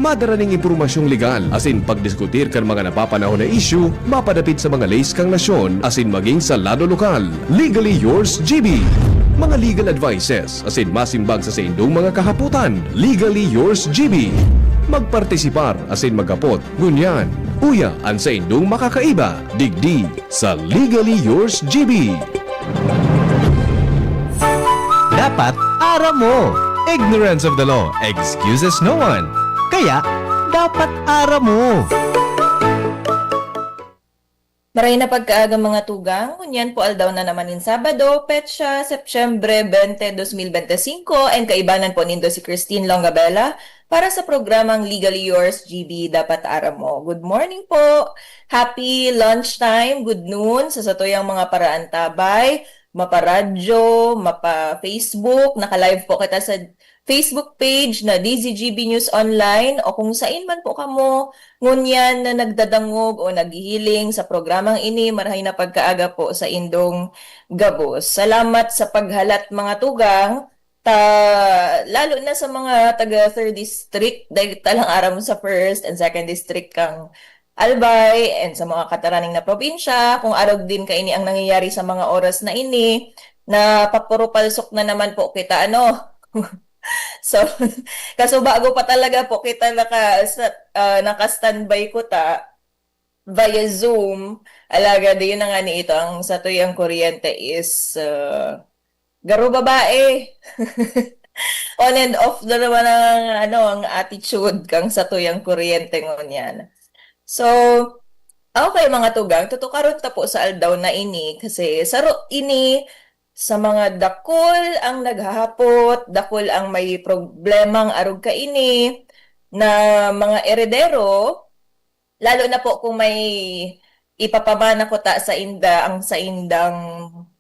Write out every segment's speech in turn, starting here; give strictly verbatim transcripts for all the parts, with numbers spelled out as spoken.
Madara ning impormasyong legal asin pagdiskutir kan mga napapanahon na isyu mapadapit sa mga leis kan nasyon asin maging sa lado lokal. Legally Yours G B. Mga legal advices asin masimbag sa saindong mga kahapotan. Legally Yours G B. Magpartisipar asin maghapot ngunyan. Uya an saindong makakaiba digdi sa Legally Yours G B. Dapat aram mo. Ignorance of the law excuses no one. Kaya, dapat aram mo. Maray na pagkaaga, mga tugang. Ngunyan po aldaw na naman nin Sabado, petsa Setyembre twenty, twenty-five, and kaibanan po nindo si Christine Longabella para sa programang Legally Yours, G B, Dapat Aram Mo. Good morning po! Happy lunchtime, good noon sa satuyang mga paraantabay, mapa-radyo, mapa-Facebook. Naka-live po kita sa Facebook page na D Z G B News Online, o kung sain man po kamo ngunyan na nagdadangog o naghihiling sa programang ini, marahay na pagkaaga po sa indong gabos. Salamat sa paghalat, mga tugang, ta, lalo na sa mga taga third district, dahil talang aram sa first and second district kang Albay, and sa mga kataraning na probinsya, kung arog din kaini ang nangyayari sa mga oras na ini, na papurupalsok na naman po kita, ano? So, kaso bago pa talaga po kita naka, sa, ah, naka-standby kuta via Zoom, alagad yun na nga ni ito, ang satuyang kuryente is, ah, garo babae. On and off na naman ang, ano, ang attitude kang satuyang kuryente ngunyan. So, okay, mga tugang, tutukaron ta po sa aldaw na ini kasi saro ini sa mga dakul ang naghahapot, dakul ang may problemang arog kaini na mga eredero, lalo na po kung may ipapamana kuta sa inda, ang saindang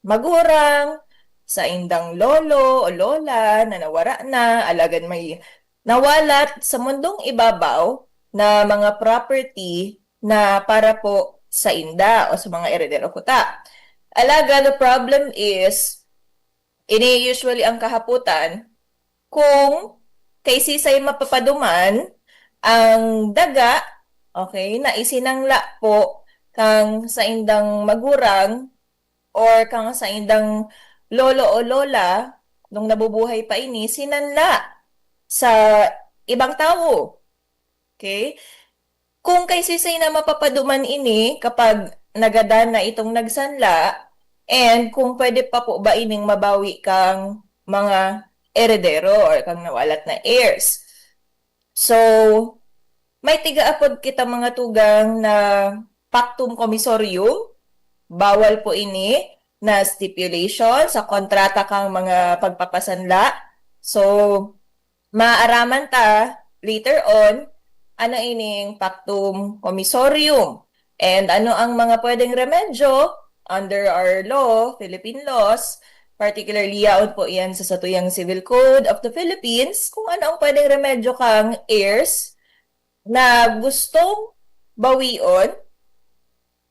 magurang, saindang lolo o lola na nawara na, alagad may nawalat sa mundong ibabaw na mga property na para po sa inda o sa mga eredero kuta. Alagad, the problem is, ini usually ang kahapotan, kung kaisisay mapapaduman ang daga, okay, na isinangla po kang saindang magurang or kang saindang lolo o lola nung nabubuhay pa ini, sinanla sa ibang tawo. Okay? Kung kaisisay na mapapaduman ini kapag nagadan na itong nagsanla, and kung pwede pa po ba ining mabawi kang mga eredero or kang nawalat na heirs. So, may tigaapod kita, mga tugang, na pactum commissorium. Bawal po ini na stipulation sa kontrata kang mga pagpapasanla. So, maaraman ta later on ano ining pactum commissorium and ano ang mga pwedeng remedyo under our law, Philippine laws, particularly yaon po iyan sa satuyang Civil Code of the Philippines, kung ano ang pwedeng remedyo kang heirs na gustong bawion,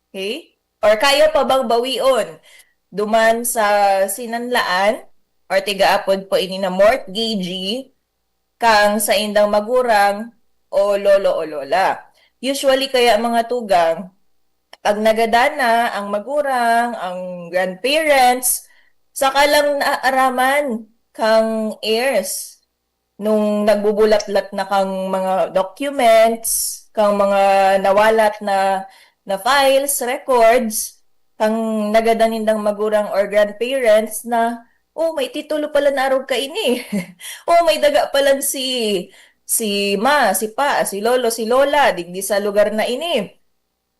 okay? Or kaya pa bang bawion duman sa sinanlaan or tigaapod po ini na mortgagee kang saindang magurang o lolo o lola. Usually kaya, mga tugang, pag nagadan na ang magurang, ang grandparents, saka lang naaraman kang heirs nung nagbubulatlat na kang mga documents, kang mga nawalat na, na files, records, kang nagadan nindang magurang or grandparents na, "Oh, may titulo pala na arog kaini. Oh, may daga pala si, si ma, si pa, si lolo, si lola, digdi sa lugar na ini."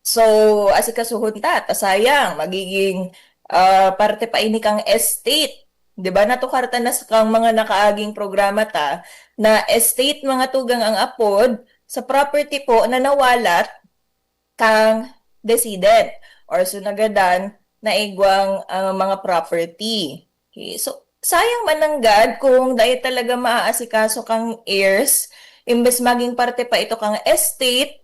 So, asikasuhon ta, ta sayang, magiging, ah, parte pa ini kang estate. Di ba? Natukar ta na sa kang mga nakaaging programa ta na estate, mga tugang, ang apod sa property po na nawalat kang decedent or sa nagadan na igwang, ah, mga property. Okay, so, sayang man nanggad kung dai talaga maaasikaso kang heirs, imbes maging parte pa ito kang estate,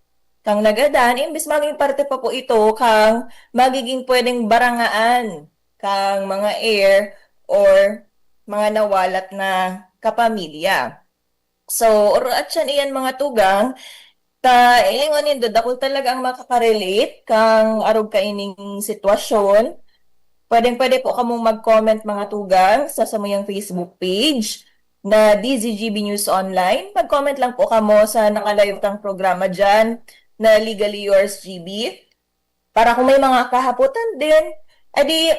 kang nagadan, imbes maging parte pa po ito kang magiging pwedeng barangaan kang mga heir or mga nawalat na kapamilya. So, oro at siyan iyan, mga tugang, ta ilingon nindo, dakul talaga ang makaka-relate kang arog kaining sitwasyon. Pwedeng-pwede po kamong mag-comment, mga tugang, sa samuyang Facebook page na D Z G B News Online. Mag-comment lang po kamo sa naka-live tang programa dyan na Legally Yours G B. Para kung may mga kahapotan din, edi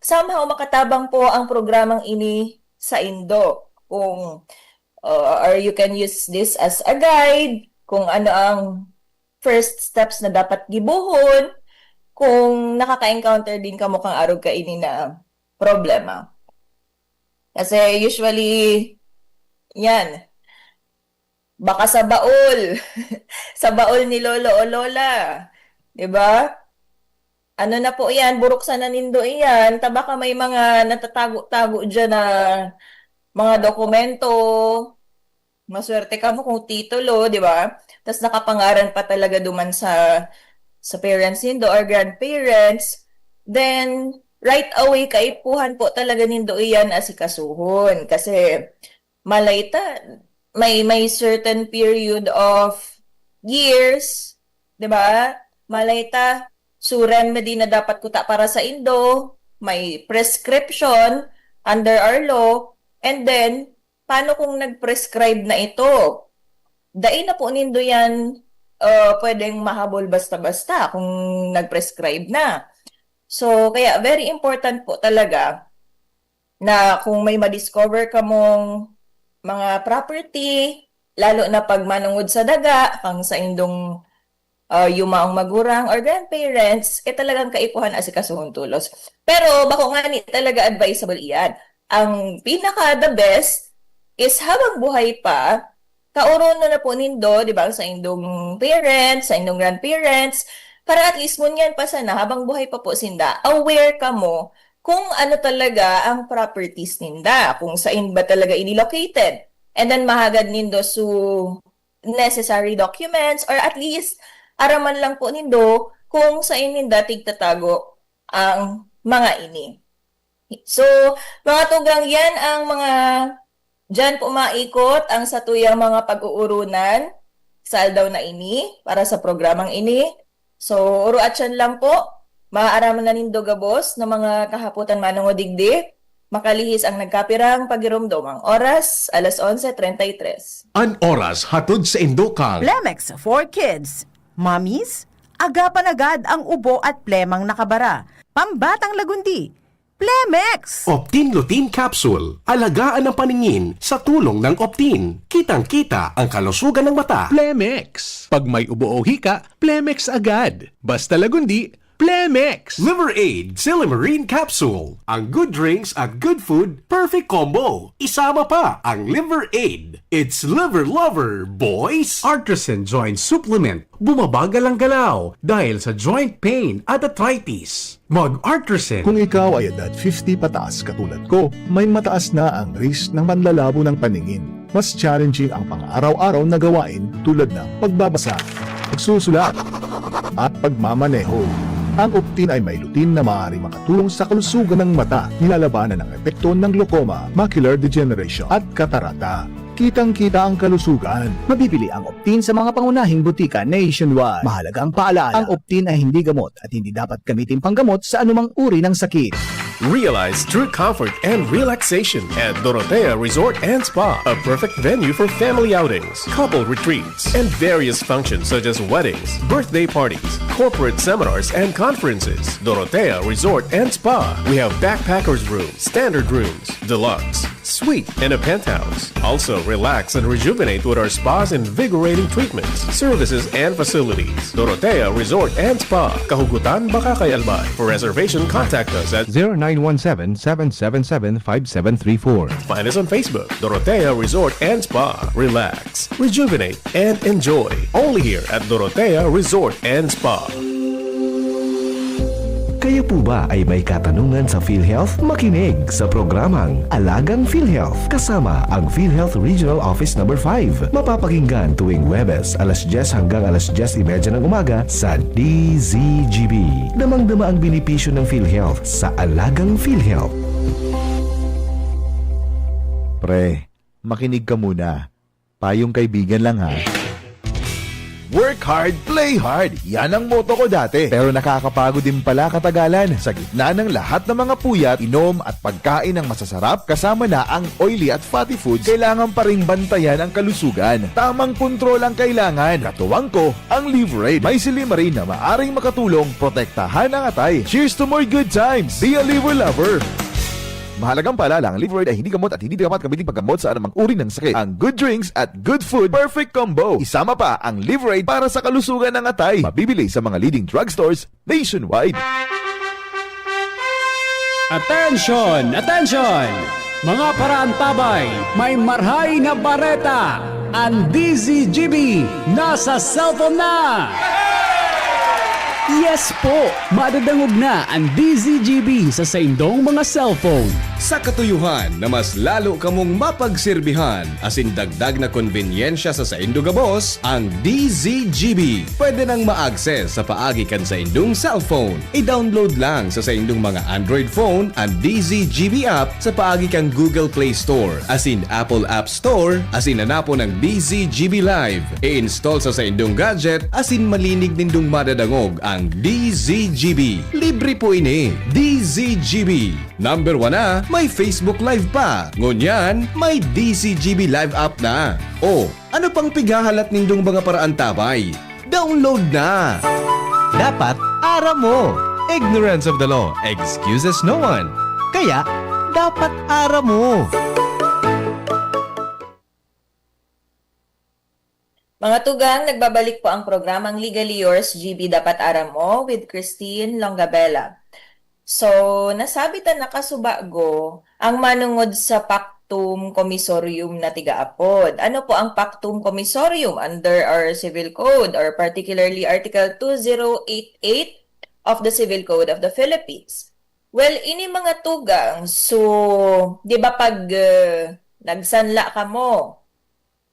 somehow makatabang po ang programang ini sa indo. Kung, uh, or you can use this as a guide kung ano ang first steps na dapat gibohon kung nakaka-encounter din kamo kang arog kaini na problema. Kasi usually, yan, baka sa baol. Sa baol ni lolo o lola. Di ba? Ano na po yan, buruksan na nindo iyan. Ta baka may mga natatago-tago dyan na mga dokumento. Maswerte kamo kung titulo, di ba? Tas nakapangaran pa talaga duman sa, sa parents nindo or grandparents. Then, right away, kaipuhan po talaga nindo iyan asikasuhon. Kasi, malay ta, may, may certain period of years, di ba? Malay ta, so remedy na dapat kuta para sa indo, may prescription under our law, and then, paano kung nag-prescribe na ito? Dai na po nindo yan, uh, pwedeng mahabol basta-basta kung nag-prescribe na. So, kaya very important po talaga na kung may ma-discover kamong mga property, lalo na pag manungod sa daga, kang sa indong, ah, yumaong magurang or grandparents, eh, talagang kaipuhan asikasuhon tolos. Pero bako ngani talaga advisable iyan. Ang pinaka the best is habang buhay pa, kaoronon na po nindo, di ba, sa indong parents, sa indong grandparents, para at least ngunyan pa sana, habang buhay pa po sinda, aware kamo kung ano talaga ang properties ninda, kung saan ba talaga ini located. And then mahagad nindo su necessary documents, or at least araman lang po nindo kung saan ninda tigtatago ang mga ini. So, mga tugang, yan ang mga, dyan po maikot ang satuyang mga pag-uurunan sa aldaw na ini para sa programang ini. So, oro at siyan lang po, maaaraman na nindo gabos na mga kahapotan manongod digdi. Makalihis ang nagkapirang pagiromdom. Ang oras, alas onse treinta y tres. An oras hatod sa indo kang Plemex for Kids. Mommies, agapan agad ang ubo at plemang nakabara. Pambatang lagundi, Plemex! Optin Lutein Capsule. Alagaan ang paningin sa tulong ng Optin. Kitang-kita ang kalusugan ng mata. Plemex. Pag may ubo o hika, Plemex agad. Basta lagundi, Plemex! Liver Aid Silymarin Capsule. Ang good drinks at good food, perfect combo. Isama pa ang Liver Aid. It's Liver Lover, boys! Artisan Joint Supplement. Bumabagal ang galaw dahil sa joint pain at arthritis. Mag-Artisan. Kung ikaw ay edad fifty pataas katulad ko, may mataas na ang risk ng panlalabo ng paningin. Mas challenging ang pang-araw-araw na gawain tulad ng pagbabasa, pagsusulat, at pagmamaneho. Ang Optin ay may lutein na maaaring makatulong sa kalusugan ng mata, nilalabanan ang epekto ng glaucoma, macular degeneration, at katarata. Kitang-kita ang kalusugan. Mabibili ang Optin sa mga pangunahing botika nationwide. Mahalagang paalala, ang Optin ay hindi gamot at hindi dapat gamitin panggamot sa anumang uri ng sakit. Realize true comfort and relaxation at Dorotea Resort and Spa, a perfect venue for family outings, couple retreats, and various functions such as weddings, birthday parties, corporate seminars, and conferences. Dorotea Resort and Spa. We have backpackers room, standard rooms, deluxe, suite, and a penthouse. Also, relax and rejuvenate with our spa's invigorating treatments, services, and facilities. Dorotea Resort and Spa, Kahugutan, Bacacay, Albay. For reservation, contact us at zero nine one seven, seven seven seven, five seven three four. Find us on Facebook, Dorotea Resort and Spa. Relax, rejuvenate, and enjoy. Only here at Dorotea Resort and Spa. Kayo po ba ay may katanungan sa PhilHealth? Makinig sa programang Alagang PhilHealth kasama ang PhilHealth Regional Office Number five. Mapapakinggan tuwing Huwebes, alas dyes hanggang alas dyes y media ng umaga sa D Z G B. Damang-dama ang benepisyo ng PhilHealth sa Alagang PhilHealth. Pre, makinig ka muna. Tayong kaibigan lang, ha? Work hard, play hard. Yan ang motto ko dati. Pero nakakapagod din pala katagalan. Sa gitna ng lahat ng mga puyat, inom at pagkain ng masasarap, kasama na ang oily at fatty foods, kailangan pa ring bantayan ang kalusugan. Tamang kontrol ang kailangan. Katuwang ko, ang Livraid. May silymarin na maaring makatulong protektahan ang atay. Cheers to more good times! Be a Liver Lover! Mahalagang paalala, ang Livraid ay hindi gamot at hindi dapat gamitin paggamot sa anumang uri ng sakit. Ang good drinks at good food, perfect combo. Isama pa ang Livraid para sa kalusugan ng atay. Mabibili sa mga leading drugstores nationwide. Attention! Attention! Mga paraantabay, may marhay na bareta! Ang D Z G B nasa cellphone na! Yes po! Madadangog na ang D Z G B sa saindong mga cellphone. Sa katuyohan na mas lalo kamong mapagserbihan asin dagdag na konbenyensya sa saindo gabos, ang D Z G B pwede nang ma-access sa paagi kan saindong cellphone. I-download lang sa saindong mga Android phone ang D Z G B app sa paagi kan Google Play Store asin Apple App Store asin hanapon ang D Z G B Live. I-install sa saindong gadget asin malinig nindong madadangog ang D Z G B. Libre po ini. D Z G B. Number one na, may Facebook Live pa. Ngunyan, may D Z G B Live app na. O, ano pang pighahalat nindong mga paraantabay? Download na! Dapat aram mo. Ignorance of the law excuses no one. Kaya, dapat aram mo. Mga tugang, nagbabalik po ang programang Legally Yours, G B Dapat Aram Mo, with Christine Longabella. So, nasabi ta na kasubago ang manungod sa pactum commissorium na tigaapod. Ano po ang pactum commissorium under our civil code, or particularly Article two zero eight eight of the Civil Code of the Philippines? Well, ini mga tugang, so, di ba pag uh, nagsanla kamo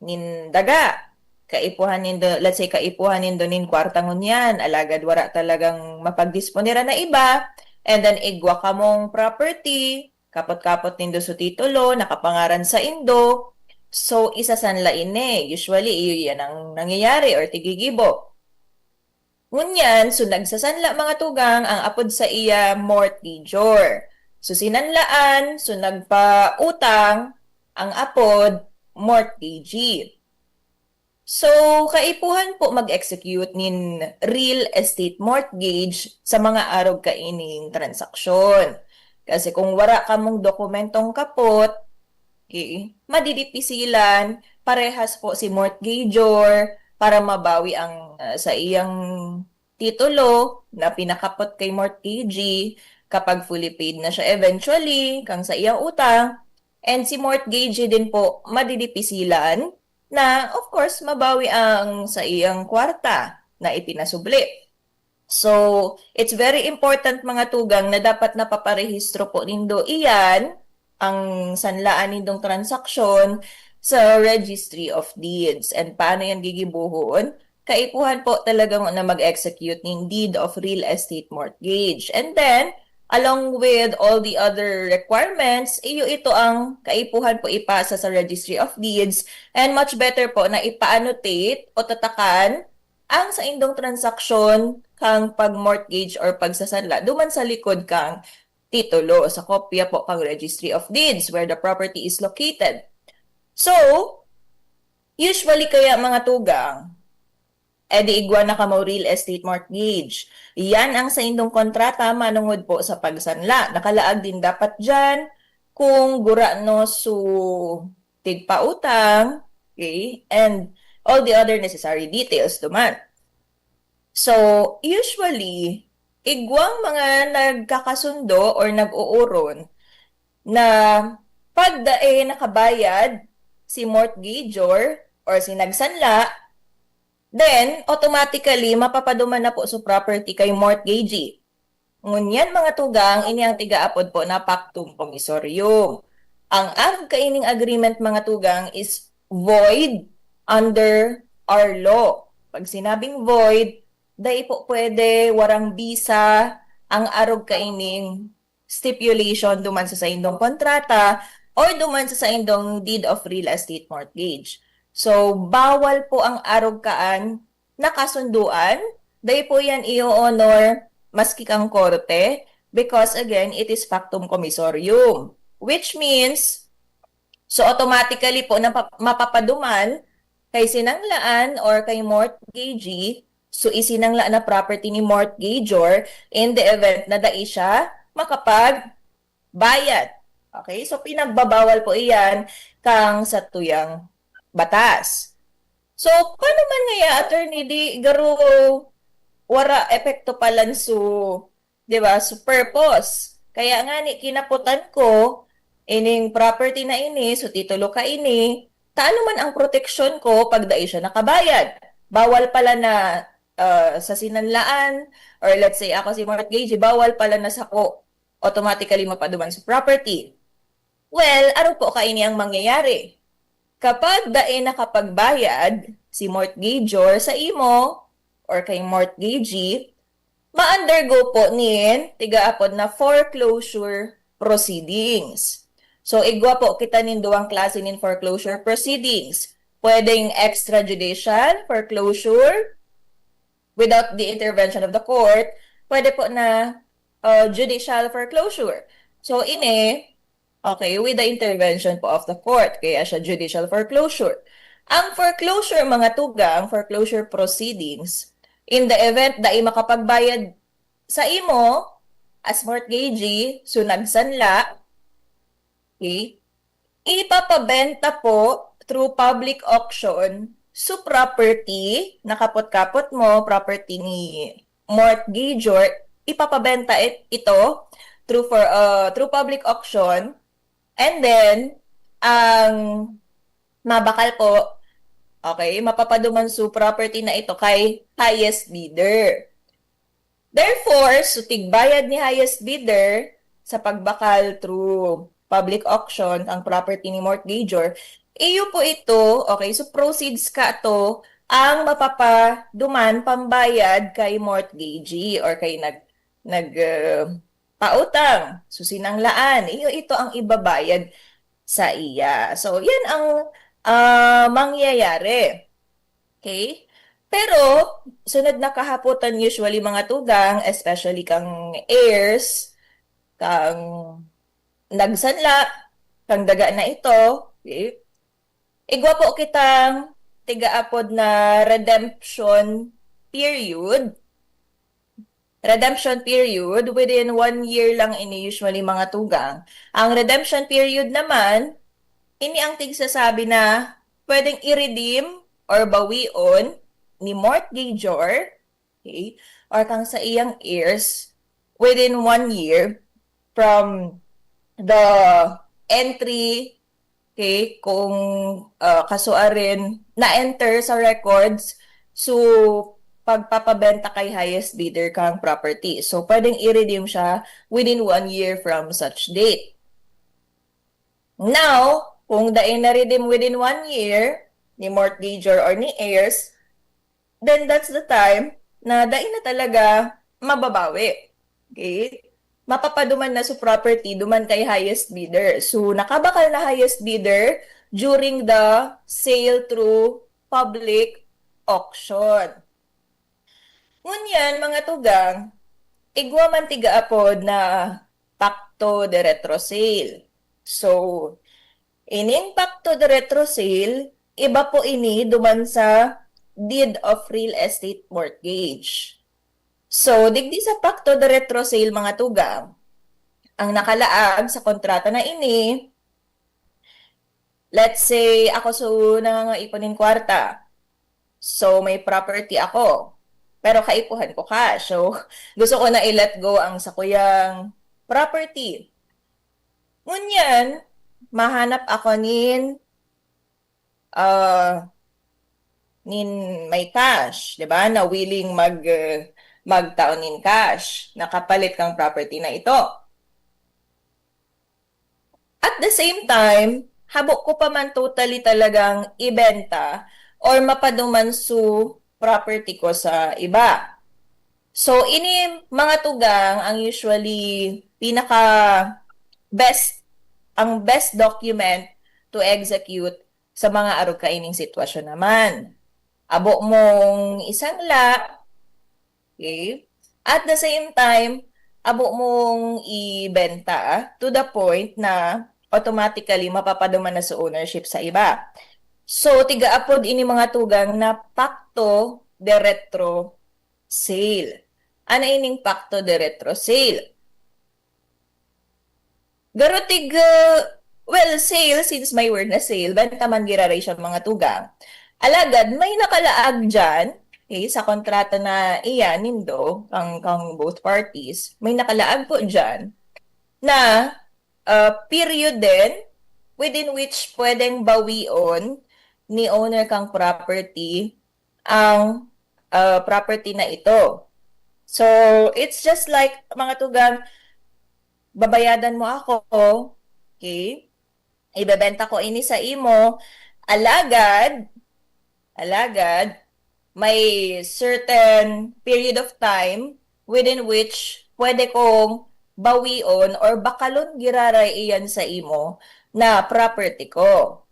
nin daga, kaipuhan nindo, let's say, kaipuhan nindo nin kwarta ngunyan, alagad wala talagang mapagdisponeran na iba, and then igwa kamong property, kapot-kapot nindo su titulo, nakapangaran sa indo, so isasanla ini. Usually, iyo yan ang nangyayari or tigigibo. Ngunyan, so nagsasanla mga tugang ang apod sa iya mortgagor. So sinanlaan, so nagpautang ang apod mortgagee. So, kaipuhan po mag-execute nin real estate mortgage sa mga arog kaining transaksyon. Kasi kung wara kamong dokumentong kapot, okay, madidipisilan parehas po si mortgagor para mabawi ang uh, sa iyang titulo na pinakapot kay mortgagee kapag fully paid na siya eventually kang sa iyang utang. And si mortgagee din po madidipisilan na, of course, mabawi ang sa iyang kwarta na ipinasubli. So, it's very important, mga tugang, na dapat napaparehistro po nindo iyan, ang sanlaan nindong transaksyon, sa Registry of Deeds. And paano yan gigibuhon? Kaipuhan po talaga na mag-execute nin deed of real estate mortgage. And then, along with all the other requirements, iyo ito ang kaipuhan po ipasa sa Registry of Deeds, and much better po na ipa-annotate o tatakan ang saindong transaksyon kang pag-mortgage or pagsasanla duman sa likod kang titulo, sa kopya po kang Registry of Deeds where the property is located. So, usually kaya, mga tugang, eh di igwa na kamo real estate mortgage. Yan ang saindong kontrata manungod po sa pagsanla. Nakalaag din dapat dyan kung gurano su tigpautang, okay, and all the other necessary details duman. So, usually, igwang mga nagkakasundo or nag-uuron na pag dai nakabayad si mortgagor or si nagsanla, then automatically mapapaduman na po su property kay mortgagee. Ngunyan, mga tugang, ini ang tigaapod po na pactum promisorium. Ang arog kaining agreement, mga tugang, is void under our law. Pag sinabing void, dai po pwede, warang bisa ang arog kaining stipulation duman sa saindong kontrata or duman sa saindong deed of real estate mortgage. So, bawal po ang arog kaan na kasunduan. Dai po yan i-honor maski kang korte because, again, it is factum commissorium. Which means, so automatically po na mapapaduman kay sinanglaan or kay mortgagee, so isinangla na property ni mortgagor in the event na dai siya makapagbayad. Okay? So pinagbabawal po iyan kang satuyang batas. So, paano man ngaya, attorney, di garo wara epekto palan su, di ba, su purpose? Kaya nga ni kinaputan ko ining property na ini, su titulo ka ini, ta ano man ang proteksyon ko pag dai siya nakabayad? Bawal pala na ah, sa sinanlaan, or let's say ako si mortgagee, bawal pala na sako automatically mapaduman sa property. Well, aro po kaini ang mangyayari. Kapag dai nakapagbayad si mortgagor sa imo or kay mortgagee, ma-undergo po nin tigaapod na foreclosure proceedings. So, igwa po kita nin duwang klase nin foreclosure proceedings. Pwedeng extrajudicial foreclosure without the intervention of the court. Pwede po na uh, judicial foreclosure. So, ini, okay, with the intervention po of the court. Kaya siya judicial foreclosure. Ang foreclosure, mga tugang, foreclosure proceedings, in the event dai makapagbayad sa imo, as mortgagee, so nagsanla, okay, ipapabenta po through public auction, so property, nakapot-kapot mo, property ni mortgagor, ipapabenta it, ito through for uh, through public auction, and then ang mabakal po, okay, mapapaduman su property na ito kay highest bidder. Therefore, su tigbayad ni highest bidder sa pagbakal through public auction ang property ni mortgagor, iyo po ito, okay, so proceeds ka to ang mapapaduman pambayad kay mortgagee or kay nag nag uh, pautang, susinanglaan, iyo ito ang ibabayad sa iya. So, yan ang uh, mangyayari. Okay? Pero, sunod na kahapotan usually mga tugang, especially kang heirs, kang nagsanla, kang daga na ito, okay? Igwa po kitang tigaapod na redemption period. Redemption period, within one year lang ini usually mga tugang. Ang redemption period naman, ini ang tigsasabi na pwedeng i-redeem or bawion ni mortgagor, okay, or kang sa iyang heirs within one year from the entry, okay, kung uh, kasuarin na-enter sa records, so pagpapabenta kay highest bidder kang property. So pwedeng i-redeem siya within one year from such date. Now, kung dai na-redeem within one year ni mortgagor or ni heirs, then that's the time na dai na talaga mababawi. Okay? Mapapaduman na su property duman kay highest bidder. So, nakabakal na highest bidder during the sale through public auction. Ngunyan, mga tugang, igwa man tigaapod na pacto de retrosale. So, ining pacto de retrosale, iba po ini duman sa deed of real estate mortgage. So, digdi sa pacto de retrosale, mga tugang, ang nakalaag sa kontrata na ini, let's say, ako so nangangaipon nin kwarta. So, may property ako. Pero kaipuhan ko cash. So, gusto ko na i-let go ang sakuyang property. Ngunyan, mahanap ako nin uh, nin may cash, 'di ba? Na willing mag uh, magtao nin cash, nakapalit kang property na ito. At the same time, habo ko pa man totally talagang ibenta or mapaduman su property ko sa iba. So, ini mga tugang ang usually pinaka best, ang best document to execute sa mga arog kaining sitwasyon naman. Abo mong isangla, okay? At the same time, abo mong ibenta to the point na automatically mapapaduman na sa ownership sa iba. So, tigaapod ini mga tugang na pacto de retro sale. Ano ining pacto de retro sale? Garo tig, uh, well, sale, since may word na sale, benta man giraray siya mga tugang. Alagad, may nakalaag dyan, okay, sa kontrata na iyan, nindo, kang, kang both parties, may nakalaag po dyan na uh, period din within which pwedeng bawion ni owner kang property ang uh, property na ito. So, it's just like, mga tugang, babayadan mo ako, okay? Ibebenta ko ini sa imo, alagad, alagad, may certain period of time within which pwede kong bawion or bakalon giraray iyan sa imo na property ko.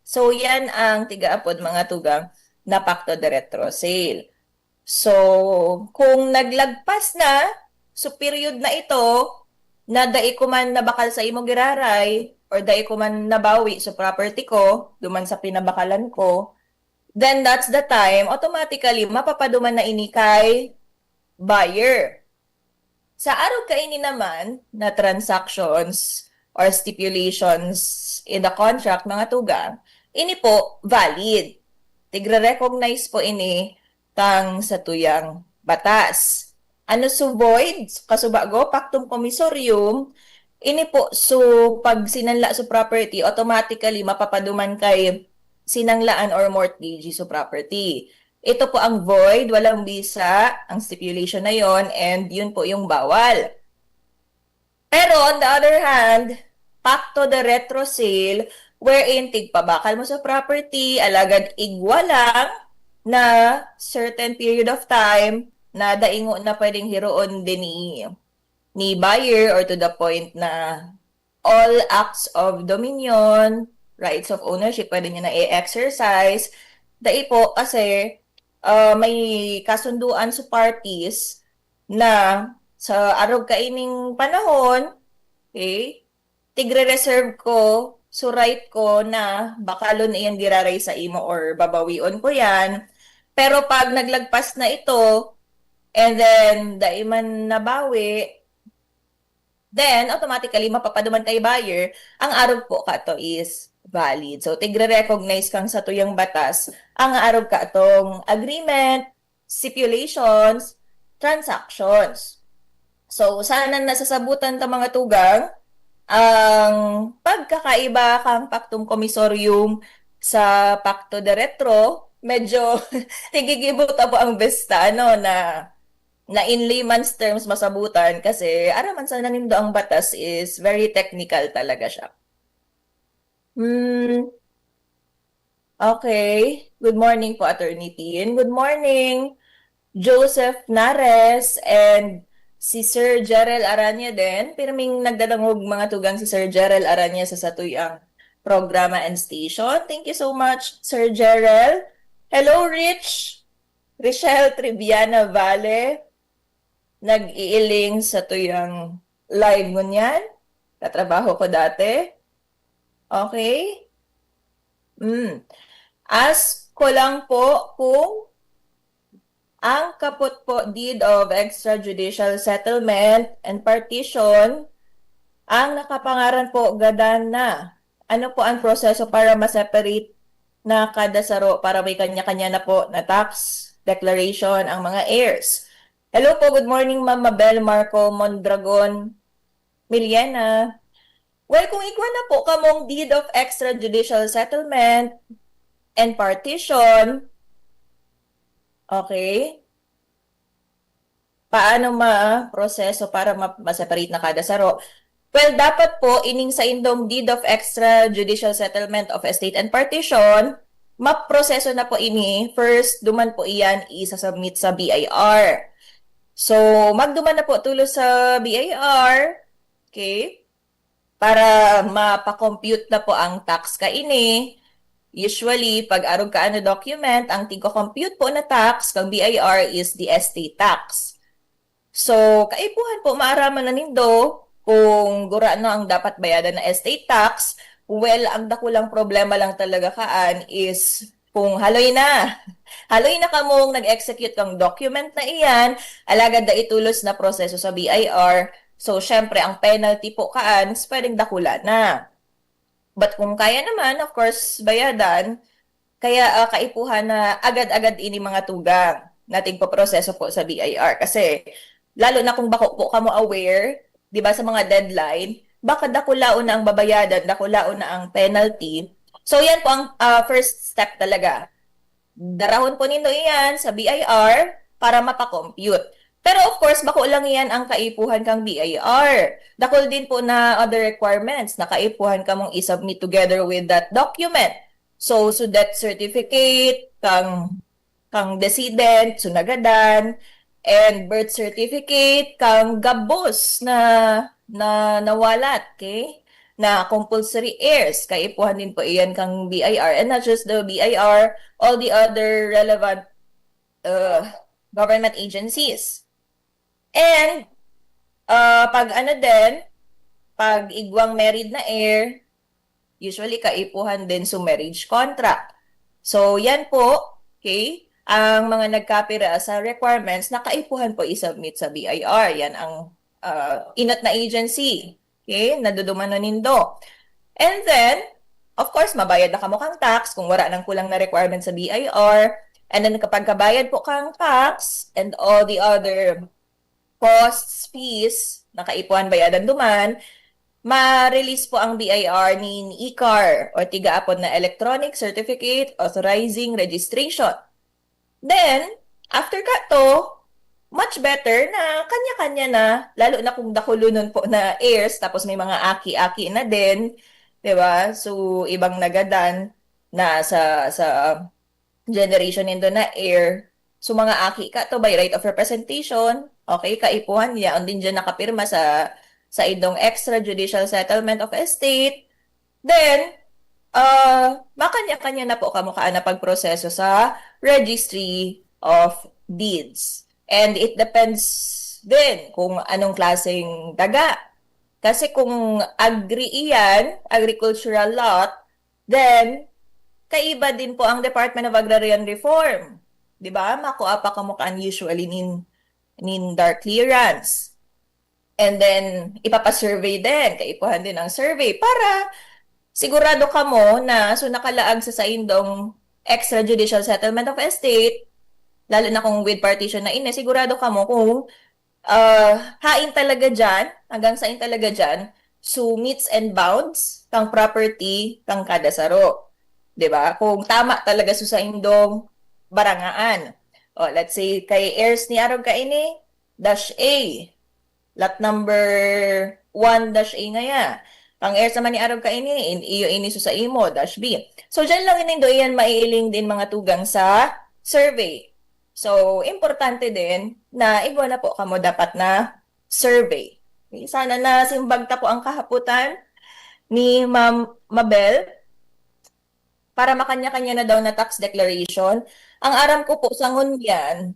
So, yan ang tigaapod, mga tugang, na pacto de retro sale. So, kung naglagpas na, so period na ito, na dai ko man nabakal sa imo giraray, or dai ko man nabawi sa property ko, duman sa pinabakalan ko, then that's the time, automatically, mapapaduman na ini kay buyer. Sa arog kaini naman na transactions or stipulations in the contract, mga tugang, ini po valid. Tigre-recognize po ini tang satuyang batas. Ano su void? Kasubago, pactum commissorium, ini po su pagsinanla su property, automatically mapapaduman kay sinanglaan or mortgagee su property. Ito po ang void, walang bisa, ang stipulation na yon, and yun po yung bawal. Pero on the other hand, pacto de retro sale, wherein tigpabakal mo sa property, alagad igwa lang na certain period of time na daingo na pwedeng hiroon din ni, ni buyer, or to the point na all acts of dominion, rights of ownership, pwede niya na i-exercise. Dai po kasi uh, may kasunduan sa parties na sa arog kaining panahon, okay, tigre-reserve ko, so right ko na bakalon iyan giraray sa imo or babawion ko yan. Pero pag naglagpas na ito, and then dai man nabawi, then automatically mapapaduman kay buyer, ang arog po kato is valid. So, tigre-recognize kang satuyang batas ang arog katong agreement, stipulations, transactions. So, sana nasasabutan ta mga tugang ang pagkakaiba kang pactum commissorium sa pacto de retro. Medyo tigigibot po ang besta, ano, na na in layman's terms masabutan kasi araman sa nanindo ang batas is very technical talaga siya. Hmm. Okay. Good morning po, Attorney Tin. Good morning, Joseph Nares and si Sir Jerel Aranya din. Pirming nagdadangog mga tugang si Sir Jerel Aranya sa satuyang programa and station. Thank you so much, Sir Jerel. Hello, Rich. Richelle Triviana Valle, nag-iiling sa tuyang live ngunyan. Katrabaho ko dati. Okay? Mm. Ask ko lang po kung ang kapot po deed of extrajudicial settlement and partition, ang nakapangaran po gadan na. Ano po ang proseso para ma-separate na kada saro para may kanya-kanya na po na tax declaration ang mga heirs? Hello po, good morning, Ma'am Mabel Marco Mondragon Miliena. Well, kung igwa na po kamong deed of extrajudicial settlement and partition, okay? Paano ma-proseso para ma-, ma-separate na kada saro? Well, dapat po, ining saindong deed of extrajudicial settlement of estate and partition, maproseso na po ini. First, duman po iyan isa-submit sa B I R. So, magduman na po tulos sa B I R. Okay? Para mapa-compute na po ang tax kaini. Usually, pag arog ka ano document, ang tigko-compute po na tax kang B I R is the estate tax. So, kaipuhan po, maaraman na nindo kung gurano ang dapat bayadan na estate tax. Well, ang dakulang problema lang talaga kaan is kung haloy na. Haloy na kamong nag-execute kang document na iyan, alagad dai tulos na proseso sa B I R. So, syempre, ang penalty po kaan is pwedeng dakula na. But kung kaya naman, of course, bayadan, kaya ah, kaipuhan na agad-agad ini mga tugang na tigpaproseso po sa B I R. Kasi lalo na kung bako po kamo aware, di ba, sa mga deadline, baka dakulaon na ang babayadan, dakulaon na ang penalty. So yan po ang ah, first step talaga. Darahon po nindo iyan sa B I R para mapakompute. Pero of course, bako lang iyan ang kaipuhan kang B I R. Dakul din po na other requirements na kaipuhan kamong isubmit together with that document. So, so death certificate, kang kang decedent, so nagadan, and birth certificate, kang gabos na na nawalat, okay? Na compulsory heirs, kaipuhan din po iyan kang B I R, and not just the B I R, all the other relevant uh, government agencies. And uh, pag ano din, pag igwang married na heir, usually kaipuhan din sa marriage contract. So, yan po, okay, ang mga nagkapira sa requirements na kaipuhan po isubmit sa B I R. Yan ang uh, inot na agency, okay, naduduman na nindo. And then, of course, mabayad na kamo kang tax kung wala nang kulang na requirement sa B I R. And then, kapag kabayad po kang tax and all the other costs, fees, na kaipuhan bayadan duman, ma-release po ang B I R nin e-car o tigaapod na Electronic Certificate Authorizing Registration. Then, after kato, much better na kanya-kanya na, lalo na kung dakulonon po na heirs, tapos may mga aki-aki na din, di ba? So, ibang nagadan na sa, sa generation nindo na heir. So, mga aki kato by right of representation, okay, kaipuhan niya, ang din dyan nakapirma sa, sa indong extrajudicial settlement of estate, then, uh, makanya-kanya na po kamo kaan na pagproseso sa Registry of Deeds. And it depends din kung anong klaseng daga. Kasi kung agri iyan, agricultural lot, then kaiba din po ang Department of Agrarian Reform. Di ba? Makua pa kamo kaan usually nin, nin dark clearance. And then, ipapasurvey din, kaipuhan din ang survey para sigurado kamo na so nakalaag sa saindong extrajudicial settlement of estate, lalo na kung with partition na ini, sigurado kamo kung uh, hain talaga dyan, hanggang sain talaga dyan, so meets and bounds kang property kang kada saro. Di ba? Kung tama talaga so saindong barangaan. O, let's say, kay heirs ni Arog kaini, dash A. Lot number one dash A ngaya. Ang heirs naman ni Arog kaini, in, iyo ini so sa imo, dash B. So, dyan lang nindo iyan maiiling din mga tugang sa survey. So, importante din na igwa na po kamo dapat na survey. Okay, sana nasimbag ta po ang kahapotan ni Ma'am Mabel para makanya-kanya na daw na tax declaration. Ang aram ko po sa ngunyan,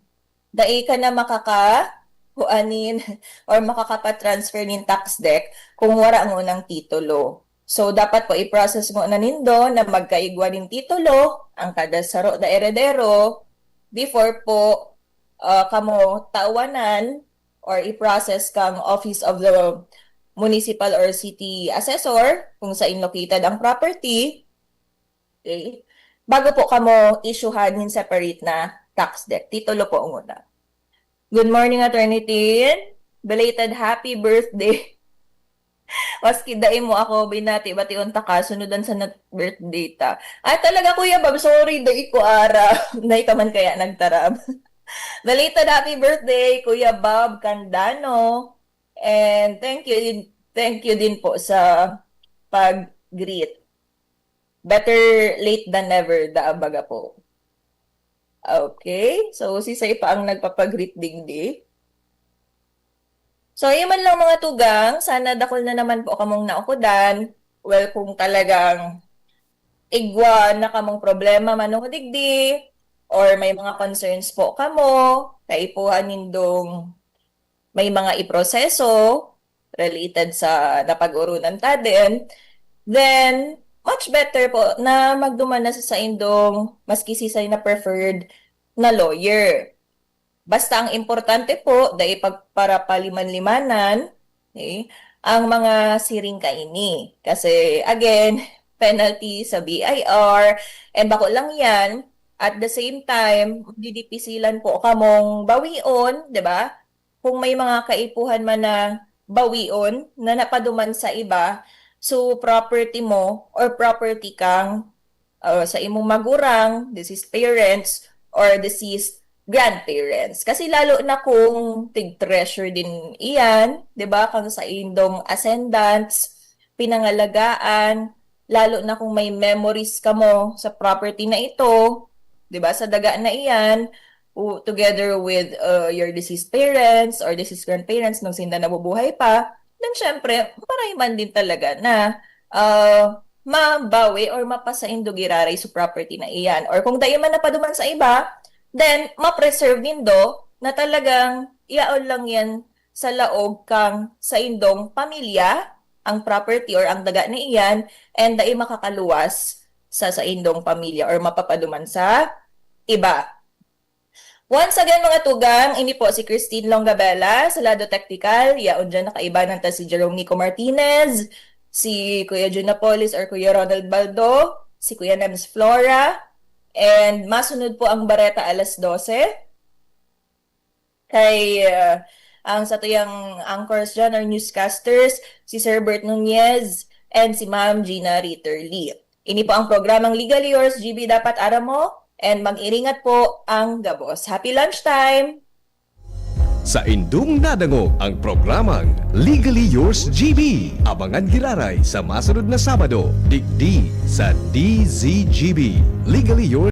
dai ka na makaka kuanin or makakapatransfer nin tax dec kung wara ngunang titulo. So, dapat po i-process mo na nindo na magkaigwa nin titulo ang kada saro na eredero before po ah, kamo tawanan or i-process kang Office of the Municipal or City Assessor kung saan located ang property. Okay? Bago po kamo isyuhan nin separate na tax dec. Titulo po nguna. Good morning, Attorney Tin. Belated happy birthday. Maski dai mo ako binati, bation ta ka, sunudan sa nat-, birthday ta. Ay, talaga, Kuya Bob, sorry, dai ko ara. Dai ka man kaya nagtaram. Belated happy birthday, Kuya Bob Candano. And thank you, thank you din po sa pag-greet. Better late than never, da, baga po. Okay, so sisay pa ang nagpapag-greet digdi? So, ayun man lang mga tugang, sana dakul na naman po kamong naukodan. Well, kung talagang igwa na kamong problema man o digdi, or may mga concerns po kamo, kaipuhan nindong may mga iproseso related sa napag-urunan ta din, then much better po na magduman na sa saindong maski sisay na preferred na lawyer. Basta ang importante po, dai pagparapaliman-limanan, okay, ang mga siring kaini. Kasi, again, penalty sa B I R, and bako lang yan, at the same time, madidipisilan po kamong bawion, di ba? Kung may mga kaipuhan man na bawion na napaduman sa iba, so property mo or property kang uh, sa imong magurang, deceased parents, or deceased grandparents. Kasi lalo na kung tig-treasure din iyan, di ba, kang saindong ascendants, pinangalagaan, lalo na kung may memories kamo sa property na ito, di ba, sa daga na iyan, u- together with uh, your deceased parents or deceased grandparents nung sinda nabubuhay pa, then syempre, maray man din talaga na uh, mabawi or mapasaindo giraray sa property na iyan. Or kung dai man napaduman sa iba, then ma-preserve nindo na talagang iyaon lang yan sa laog kang saindong pamilya, ang property or ang daga na iyan, and dai makakaluwas sa saindong pamilya or mapapaduman sa iba. Once again, mga tugang, ini po si Christine Longabella sa lado teknikal. Yaon dyan, nakaibanan ta si Jerome Nico Martinez, si Kuya Jun Napoles or Kuya Ronald Baldo, si Kuya Nems Flora, and masunod po ang Bareta alas dose. Kay uh, ang satuyang anchors dyan or newscasters, si Sir Bert Nunez and si Ma'am Gina Ritterly. Ini po ang programang Legally Yours, G B, dapat aram mo, and mag-iringat po ang gabos. Happy lunchtime! Saindong nadangog ang programang Legally Yours G B. Abangan giraray sa masunod na Sabado, digdi sa D Z G B. Legally Yours